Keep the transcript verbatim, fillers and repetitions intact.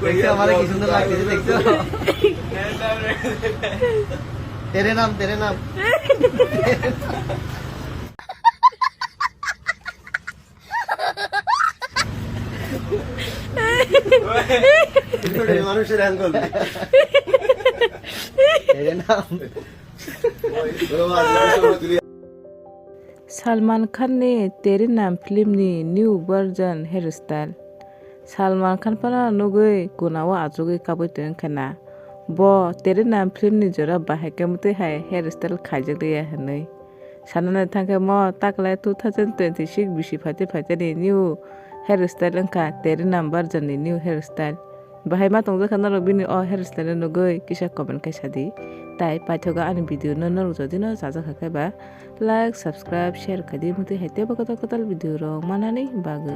দেখছো আমারে কি সুন্দর লাগতেছে, দেখছো? তেরে নাম, তেরে নাম। মানুষের আঙ্গুল। তেরে নাম। Salman Khan ni Tere Naam film ni new version hairstyle. Salman Khan phano nugwi guna o achugwi kabwi tongkha na. Bo Tere Naam film ni jora bahai khe mwtwi hai hairstyle khaijak liya hinwi. Sanani thangkhe mo taklai two thousand twenty-six bisi phaite phaite ni new hairstyle wngkha Tere Naam version ni new hairstyle. Bahai ma tongjakha norok bini o hairstyle no nugwi kisa comment khe sadi. Tai paithogo ani video no norok jodi no chajakha khe ba like, subscribe, share khaidi, mutwi hai teibo kwtal kwtal video rok manani bagwi.